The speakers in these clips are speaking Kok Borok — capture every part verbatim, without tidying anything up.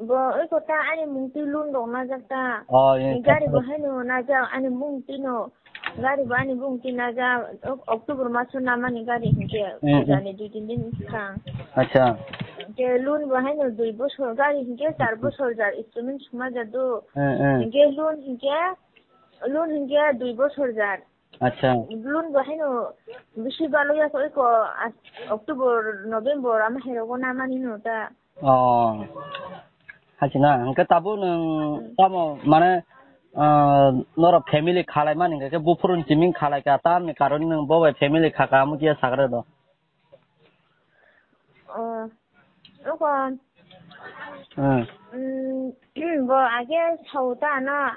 Bo oi kota ani mungti loan rok najak ta. Oh, ye, gari bo haino najak ani mungti no. Gari bo ani mungti najak. Ok-, October maso namani gari hinkhe. Mm, mm. Pujani dui tin din swkang. Acha. Hinkhe loan bo haino dui bosor gari hinkhe char bosor jar installment suma jadu. Mm, mm. Hinkhe loan hinkhe, loan hinkhe dui bosor jar. Acha. Loan bo haino bisi balo ya koi ko as-, October, November ama hai rogo namani no ta. Oh. Hachina, hingke tabuk nwng tamo mane, ah, norok family khalai mani hingke buphuru ni siming khalai ka tamni karon nwng bo bai family khaka amo kiya sakre do. Oh. Oko. Hmm. Mm, bo age sao ta ano,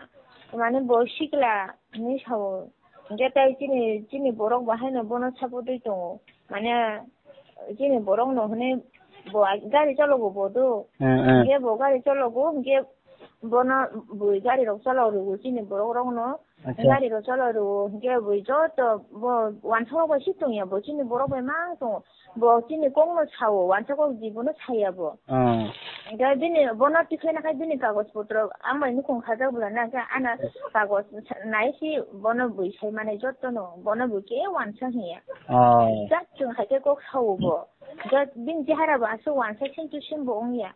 mane bo sikla hinwi sao. Hingke tai chini, chini borok bo haino bono support oi tongo. Mane, chini borok no hwnwi bo ag-, gari chalogo bo do. Hmm, hmm. Hingke bo gari chalogo, hingke bono bui gari rok chalao rwo chini borok rok no. Acha. Gari rok chalao rwo, hingke bui joto bo wansok bai si tongya bo chini borok bai mang tongo. Bo chini kok no sao, wansa kok di bono saya bo. Oh. Hingke bini bono tikhe nakhai bini kagoj potro ang bai nukhung khajak bwla na khe ana kagoj nai si bono bui sai mane joto no bono bui ke wansa hiya. Oh. Jat chung hai khe kok sao bo. Jat bini chehara bo aswk wansa sim to sim bo wngya.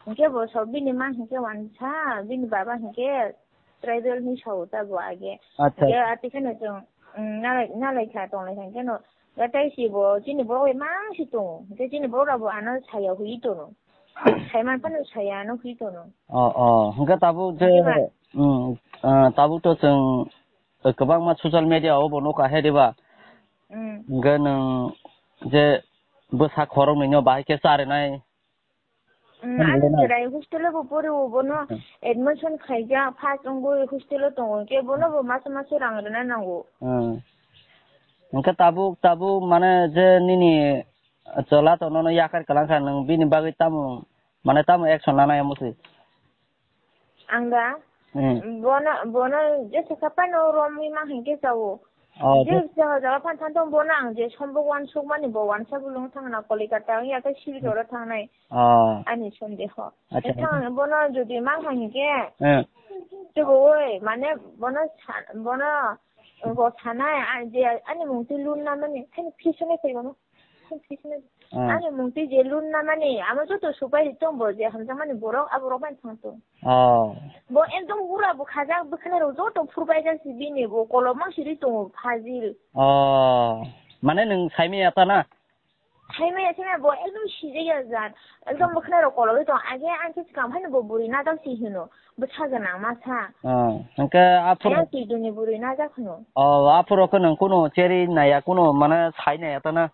Hingke bo so bini ma hingke wansa, bini baba hingke tribal ni sao ta bo age. Acha. Hingke ati kheno chwng, mm, nalai, nalai kha tonglai kha hingke no. Gatai si bo chini borok bai mang si tongo. Hingke chini borok rok bo ano saya hui tono. Sai man phano saya ano hui tono. Oh, oh. Hingke tabuk je, hingke ba, mm, ah, tabuk to chwng, eh, kwbangma social media o bo nukha he diba? Mm. Hingke nwng je bwsa khorok nwi no bahai khe charinai. Mm, ano chwrai hostel o bo pori o bono admission khaijak first wngwi hostel o tongo hwnkhe bono bo masa masa rang rwna nango. Hmm. Hwnkhe tabuk tabuk mane je nini chwla to nono yakar kwlangkha nwng bini bagwi tamo mane tamo action nanai omo se? Ang da? Hmm. Bono, bono jesa kha phano romwi ma hinkhe chao. Oh, je je- jaga jaga phan thang tong bono ang je sombok wansuk mani bo wansa bulung thangna Kolikata wngya khe Silchoro thangnai. Oh. Ani sondeho. Acha. Thang bono jodi ma hinkhe. Hmm. Tebo oi mane bono sa-, bono bo sanai a je ani mungti lun na mani thani phisonai phai bono. Thani phisonai. Hmm. Ani mungti je lun na mani amo joto supai ri tong bo je hamjakmani borok aborok bai thang tong. Oh. Bo ekdom bura bo khajak bwkhwnai rok joto phurbai jak si bini bo kolom mang siri tongo phajil. Oh. Mane nwng saimaya ta na? Saimaya sina bo ekdom sijaya jat. Ekdom bwkhwnai rok kologwi tong. Age ang khe swkang phano bo bwrwi najak si hino. Bwsa gwnang masa. Oh. Hwnkhe aphuru. Ayang twi duni bwrwi najak hino. Oh, aphuru khe nwng kunu cheri naya kunu mane sai naya ta na?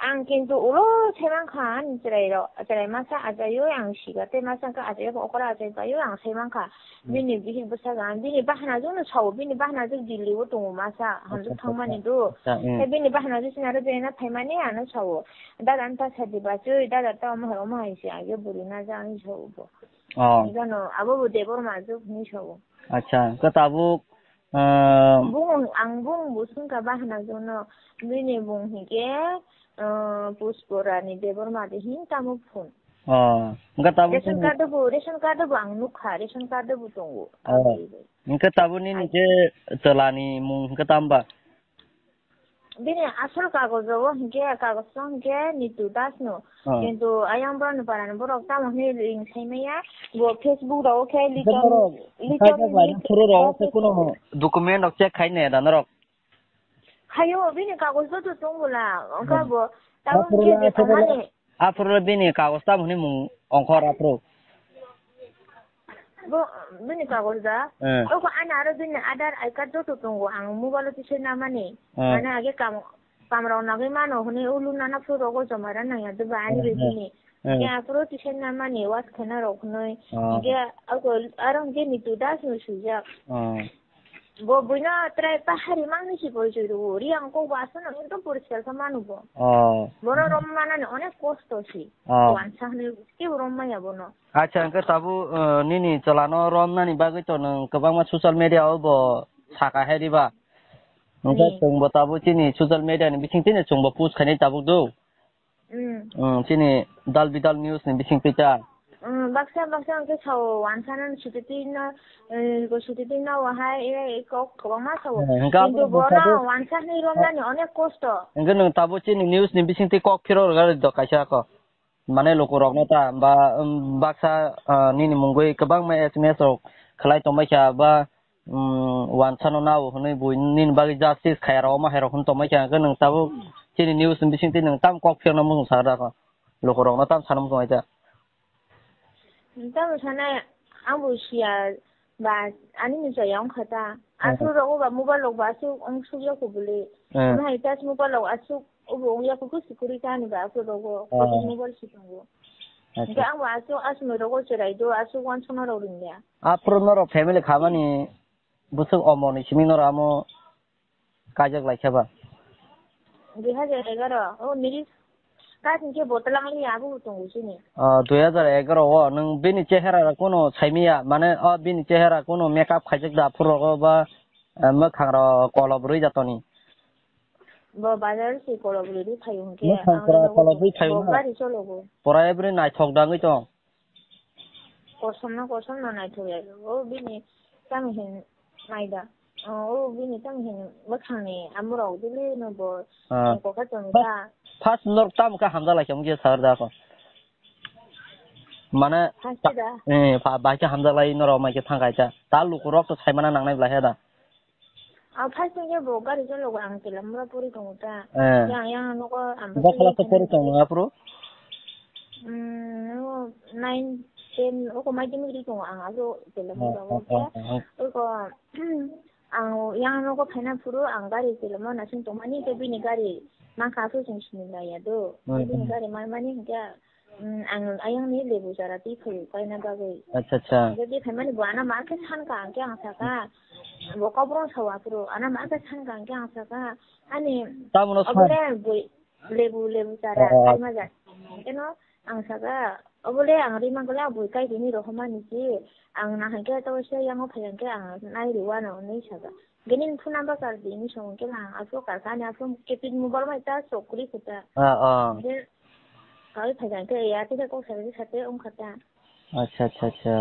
Ang kintu ulo saimankha ani chwrairok, chwrai masa achaiwi ang siga tei masa wngkha achaiwi okora achai paiwi ang saimankha. Hmm. Bini bihik bwsajwk ang bini bahana jwkno sao, bini bahana jwk Delhi o tongo masa, hamjwk thangmani do. Acha, hmm. Tei bini bahana jwk sinaro bena phaimani ano sao. Dada wngkha sadi bachwi, dada ta omo hai omo hai se age bwrwi najak ani sao bo. Oh. Gano abo bo Debbarma jwk hinwi sao. Acha, khe tabuk, ah, bung, ang bung bo swngkha bahana jono, bini bung hinkhe, ah, Pusporani Debbarma de hin tamo phun. Oh, hwnkhe tabuk ration card bo, ration card bo ang nukha, ration card bo tongo. Oh, hwnkhe tabuk nini je chwlani mung hwnkhe tamba? Bini asol kagojo o hinkhe, kagojo hinkhe Nitu Das no. Oh. Kintu ayang borok ni para ni borok tamo hinwi ring sai maya. Bo Facebook rok o khe Liton, Liton, Liton phuru rok o khe kuno document rok check khai nai da norok. Hayo, bini kagojo to tongo la. Wngkha bo tamo aphuru khe la, je aphuru la. Tongmani. Aphuru bini kagoj tamo hwnwi mung ongkhor aphuru. Bo, bini kagoj da? Eh. Oko ani aro bini Aadhaar, I card joto tongo, ang mobile o tisai namani. Eh. Mane age kam, kam rok nagwi mano hwnwi ulu nana phuru rogo joma rw nangya doba ani bai bini. Eh. Khe aphuru tisai namani, was khena rok hwnwi. Oh. Khe oko aro hwnkhe Nitu Das no swijak. Oh. Bo buino try pahari mangni si porichoi rwo. Ri ang kok bo aswk no ekdom poriskar khe manu bo. Oh. Bono rom manani onek kosto si. Oh. Wansa hwnwi kebo rom maya bono. Acha, hwnkhe tabuk, uh, nini chwlano romnani bagwi to nwng kwbangma social media o bo saka hai riba. Hwnkhe hmm. Chwngbo tabuk chini social media ni bising tini chwngbo post khainai tabuk do. Hmm. Hmm, chini Dal Bidal News ni bising twi ta. Hmm. Baksa baksa hwnkhe sao wansa no suti twi no, eh, suti twi no wahai, eh, kok kwbangma sao. Eh, hwnkhe Kintu abo bono baksa bo wansa ni romnani onek kosto. Hwnkhe nwng tabuk chini news ni bisingtwi kok phiro rwgari do kaisa kok. Mane lukurokno ta ba, um, baksa, ah, nini mungwi kwbangma S M S rok khlai tongbaikha ba, um, wansano nao hwnwi bo nini bagwi justice khayarok omo hairok hwn tongbaikha, hwnkhe nwng tabuk chini news ni bisingtwi nwng tam kok phirna muchung sakha da kho? Lukurokno tam sana muchung aida. Tamo sanai, ang bo siya ba, ani ni chaya wngkha ta. Hmm. Aswk rogo ba mobile rok ba aswk wng suk ya kho bwle. Hmm. Ano hai tas mobile rok aswk obo wng ya kho, khe sikuri ta ani ba aswk rogo. Hmm. Kotor mobile si tongo. Acha. Hingke ang bo aswk aswk mai rogo cherai do, aswk wansukna rok ring ya. Aphuru norok family khamani bwswk omo ni simi norok amo kaijak lai khe ba? Dui hajar egaroh, o nini kaising khe bo twlang li abo bo tongo chini. Ah, dui hajar egaroh o nwng bini chehera rok kuno saimiya, mane o bini chehera kuno makeup khaijak da aphuru rogo ba, eh, mwkhang rok kolop rwi jatoni? Bo bazar se kolop rwi phaio hwnkhe. Mwkhang ang pura rogo kolop rwi phaio bo na? Gari chologo. Pura ebri naithok da wngwi tong? Kosom no kosom no naithok ya. O bini tamo hin naida. O, o bini tamo hin bwkhang ni amurok dili no bo. Ah. Kokha tong ta. First norok tamo khe hamjak lai khe mungsa sar da kho. Mane first da. Eh, pha-, bai khe hamjak lai norok mai khe thang kai ta. Ta lukurok to saimana nangnai bwlai he da. Ang first ni bo gari chologo ang Telamura pori tongo ta. Eh. Yang, yang nogo ang Bo class o pori tongo aphuru? Hmm, nogo nine, ten, oko madhyamik ri tongo ang aphuru Telamura o. Oh, oh, oh. Oko, ang yang nogo phaina phuru ang gari Telamura nasing tongmani, tei bini gari mangkha aphuru chwng sini laiya do. Hmm, Bini hmm. Gari manmani hingke, hmm, ang ayang ni lebu chara twi phaio kaina bagwi. Acha, acha. Hingke bini phaimani bo ano ma khe sankha hingke ang sakha, Bo kobrong sawa phuru, ano ma khe sankha hingke ang sakha, ani Tamono sa- obole bui lebu, lebu chara Oh. Kaima ja. Eno ang sakha, obole ang rima gula bui kai dini rohoma niji, ang na hingke to se yango phai hingke ang nai riwa no ni sakha. Gini phuna ba kar dini song ke ang aso kar kani aso kepit mobile mai ta sokri khuta. Ah, ah. Hingke kai phai hingke ya tide kok sari sate ong khata. Acha, acha, acha.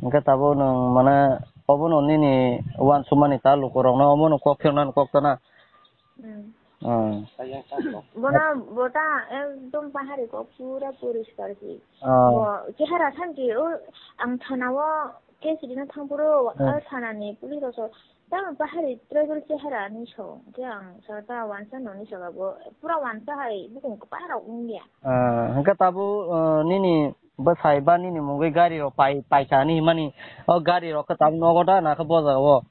Hingke tabuk nwng mane obono nini uansukmani ta lukurokno omono kok phiyoknani kok tana? Hmm. Hmm. Bono bota ekdom pahari kok pura poriskar se. Oh. Bo chehara thanti o ang thana o case rina thangphuru Hmm. A thana ni police rok so Tamo pahari tribal chehara ni so, hingke ang sa ta wansa noni saka bo, pura wansa hai bukung kwpar rok wngya. Ah, hingke tabuk, ah, nini bwsai ba nini mungwi gari rok pai, paikha ni himani, o gari rok khe tabuk nogo da na khe bo jaga o?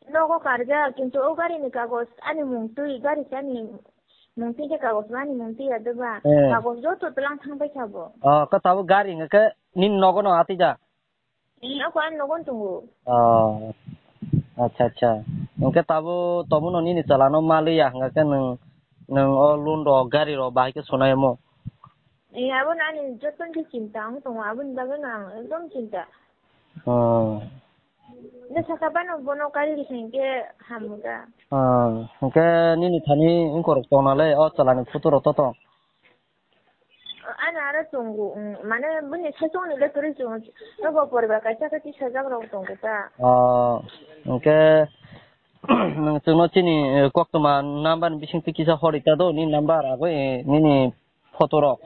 Nogo karjak, kintu o gari ni kagoj ani mung twi, gari se ani mung twi khe kagoj ba ani mung twi ya doba, Eh. Kagoj joto twlang thang paikha bo. Oh, khe tabuk gari hingke nini nogo no atwi da? Nini ako ang nogon tongo. Oh. Acha, acha. Hingke tabo, tobono nini chalano maliya, hingke nwng, nwng o loan rok, gari rok bahai khe sonai omo? Eh, abo nani joto ni chinta ang tongo, aboni bagwi no ang ekdom chinta. Oh. Ne saka bano bono kari hingke hamuda. Oh. Hingke nini thani wngkorok tongna le, o chalani photo rok to tong? Ano aro tongo, mm, mane bini saichung ni le kwrwi chwng, nogo poribar kaisa khe tisajak rok tongo ta. Oh, hingke, nwng chwngno chini, eh, koktwma number ni bisingtwi kisa hor rikha do, nini number agoi, eh, nini photo rok.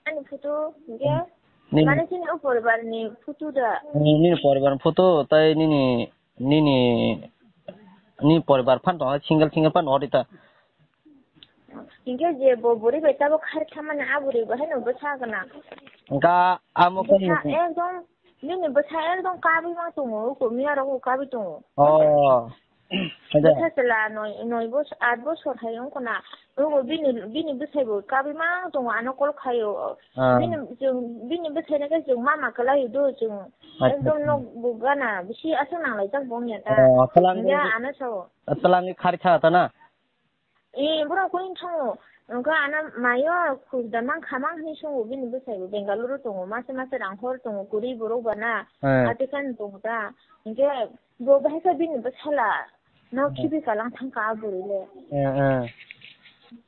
Ani photo, hingke, Nini mane chini o poribar ni photo da. Nini, nini poribar ni photo, tai nini, nini, nini poribar phan tongo, single, single phan hor rikha. Hingke je bo bwrwi bai tabuk kharwi thammani a bwrwi bo haino bwsa gwnang. Hingka amo Bwsa khe ekdom, nini bwsa ekdom kabwi ma tongo, uko miya rok bo kabwi tongo. Oh. Bwsa chwla noi, noi bos-, aat bosor hai wngkha na. Uko bini, bini bwsai bo kabwi ma tongo, ano call khaio. Ah. Bini, chwng, bini bwsai no khe chwng mama kwlai do chwng. Acha. Ekdom nok bo gana, bisi aswk nang laijak bo wngya ta. Oh, twlang Hingke ano sao. Twlangwi kharwi kha ta na? Eh, borok koi thango. Wngkha ana mayo khujda mang kha mang hinwi songo bini bwsai bo Bengaluru tongo. Masa masa rang hor tongo, kwrwi borok ba na. Eh. Ate khe tongo ta. Hinkhe bo bahai khe bini bwsala no Hmm. khibi kalang thangkha a bwrwi le. Eh, eh.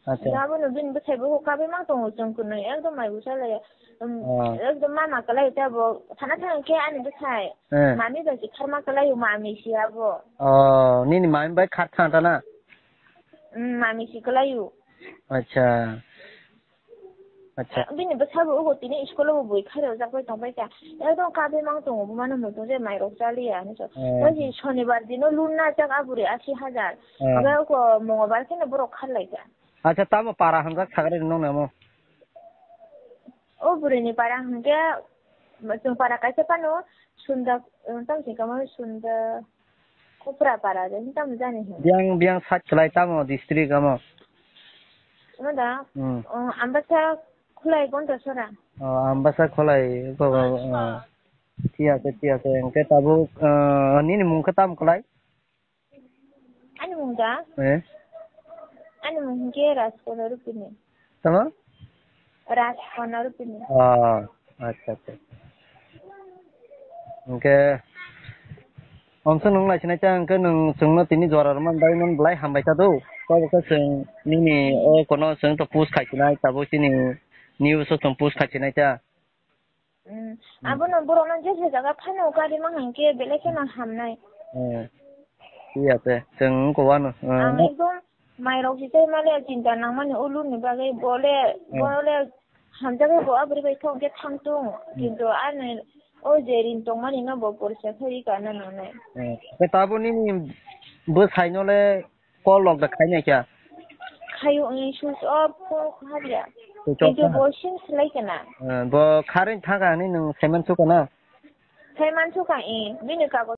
Acha. Abono bini bwsai bo kabui mang tongo chwng kwnwi, ekdom mai bwsa le, um, Ah. ekdom mama kwlai tei bo thana thang khe ani bwsai. Eh. Mami bai si kharma kwlai o, mami si abo. Oh, nini mami bai khar thang ta na? Um, mami si kwlai o. Acha. Acha. Bini bwsa bo ugo tini school o bo bui khare ojak bai tong bai kha. Ekdom kabui mang tongo, bo mano muitung je mai rok chaliya hinwi so. Eh. Bai si shonibar dino loan na jak aburi ashi hajar. Eh. Obo ugo mongobar kheno borok khar lai kha. Acha, tamo para hamjak sagari nong namo? O bwrwini para hwnkhe, chwng para kaisa phano Sunda, tamo se kamo Sunda Kupra para de, tamo jani hwn. Biyang, biyang side kwlai tamo district amo? Omo da? Hmm. O, Ambasa Khulai Gontasora. O, Ambasa Khulai, o, o, o. Thik ase, thik ase. Hwnkhe tabuk, o, nini mung khe tamo kwlai? Ani mung da? Eh? Ani mung hwnkhe Rajkona Rupini. Tamo? Rajkona Rupini. Ah, acha, acha. Hwnkhe, omswk nwng naisinai ta, hwnkhe nwng chwngno tini jora rwmani bagwi nwng belai hambai ta do. Tabuk khe chwng nini o kono chwng to post khai sinai, tabuk chini news o chwng post khai sinai ta. Mm. Mm. Abono borokno jesa jaga phano kari ma hwnkhe belai kheno hamnai. Mm. Thik ase, chwng wngkha uano. Mm. Ang ekdom mairok si tei male chinta nangmani o loan ni bagwi bole, mm, bole hamjagwi bo abri bai thok khe thang tung. Mm. Kintu ani o je rin tongmani no bo porisa thari kana nangnai. Mm. Khe tabuk nini bwsai no le call log da khainai kha? Khayo, eh, switch off kho kha ya. Switch off. Kintu kha? Bo sim slai kana. Eh, bo kharwi thang kha hinwi nwng saiman sukha na? Saiman sukha, eh. Bini kagoj